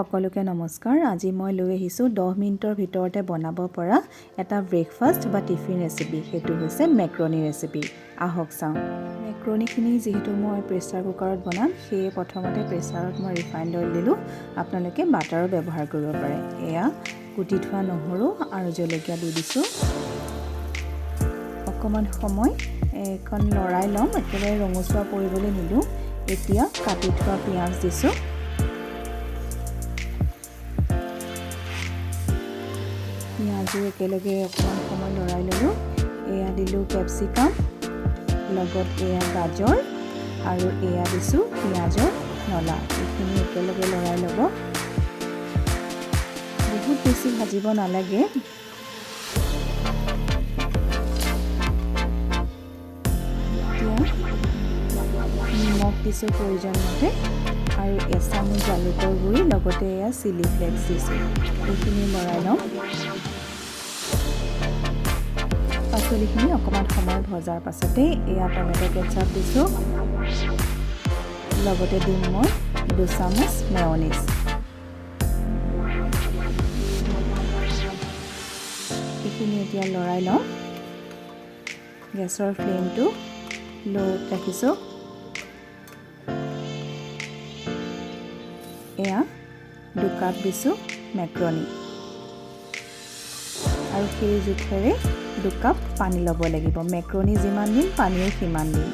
সকলোকে নমস্কাৰ। আজি মই লৈ আহিছোঁ 10 মিনিটৰ ভিতৰতে বনাব পৰা এটা ব্ৰেকফাষ্ট বা টিফিন ৰেচিপি। সেইটো হৈছে মেক্ৰনি ৰেচিপি। আহক চাওঁ। মেক্ৰনিখিনি যিহেতু মই প্ৰেছাৰ কুকাৰত বনাম, সেয়ে প্ৰথমতে প্ৰেছাৰত মই ৰিফাইণ্ড অইল দিলোঁ। আপোনালোকে বাটাৰো ব্যৱহাৰ কৰিব পাৰে। এয়া কুটি থোৱা নহৰু আৰু জলকীয়া দি দিছোঁ। অকণমান সময় এইখন লৰাই ল'ম, একেবাৰে ৰঙচুৱা পৰিবলৈ নিদিওঁ। এতিয়া কাটি থোৱা পিঁয়াজ দিছোঁ। পিঁয়াজো একেলগে অকণমান সময় লৰাই ল'লোঁ। এয়া দিলোঁ কেপচিকাম, লগত এয়া গাজৰ আৰু এয়া দিছোঁ পিঁয়াজৰ নলা। এইখিনি একেলগে লৰাই ল'ব। বহুত বেছি ভাজিব নালাগে। এতিয়া নিমখ দিছোঁ প্ৰয়োজন মতে আৰু এচামুচ জালুকৰ গুড়ি, লগতে এয়া চিলি ফ্লেক্স দিছোঁ। এইখিনি লৰাই ল'ম। পাচলিখিনি অকণমান সময় ভজাৰ পাছতেই এয়া টমেট' কেচাপ দিছোঁ। লগতে দিম মই 2 চামুচ মেয়নিজ। এইখিনি এতিয়া লৰাই লওঁ। গেছৰ ফ্লেমটো ল'ত ৰাখিছোঁ। এয়া 2 কাপ দিছোঁ মেক্ৰনি আৰু সেই জোখেৰে 2 কাপ পানী ল'ব লাগিব। মেক্ৰনি যিমান দিম, পানীও সিমান দিম।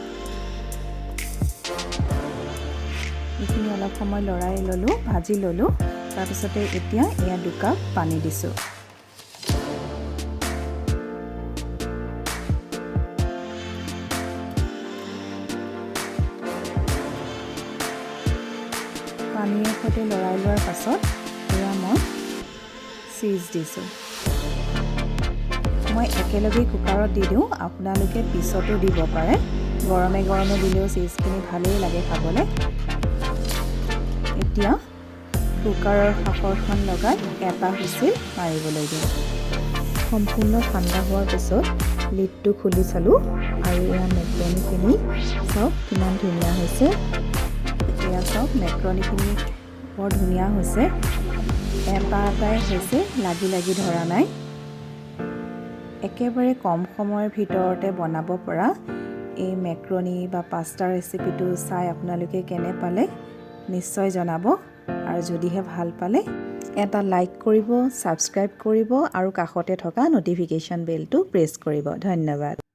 এইখিনি অলপ সময় লৰাই ল'লোঁ, ভাজি ল'লোঁ। তাৰপিছতে এতিয়া এয়া 2 কাপ পানী দিছোঁ। পানীৰ সৈতে লৰাই লোৱাৰ পাছত এয়া মই চীজ দিছোঁ। মই একেলগেই কুকাৰত দি দিওঁ, আপোনালোকে পিছতো দিব পাৰে। গৰমে গৰমে দিলেও চীজখিনি ভালেই লাগে খাবলৈ। এতিয়া কুকাৰৰ সাঁফৰখন লগাই এটা হুইচিল মাৰিবলৈ দিওঁ। সম্পূৰ্ণ ঠাণ্ডা হোৱাৰ পিছত লিডটো খুলি চালোঁ আৰু এয়া মেক্ৰনিখিনি চাওক, কিমান ধুনীয়া হৈছে। এয়া চাওক, মেক্ৰনিখিনি বৰ ধুনীয়া হৈছে। এটা এটাই হৈছে, লাগি লাগি ধৰা নাই। একেবাৰে কম সময়ৰ ভিতৰতে বনাব পৰা এই মেক্ৰনি বা পাস্তা ৰেচিপিটো চাই আপোনালোকে কেনে পালে নিশ্চয় জনাব আৰু যদিহে ভাল পালে এটা লাইক কৰিব, ছাবস্ক্ৰাইব কৰিব আৰু কাষতে থকা ন'টিফিকেশ্যন বেলটো প্ৰেছ কৰিব। ধন্যবাদ।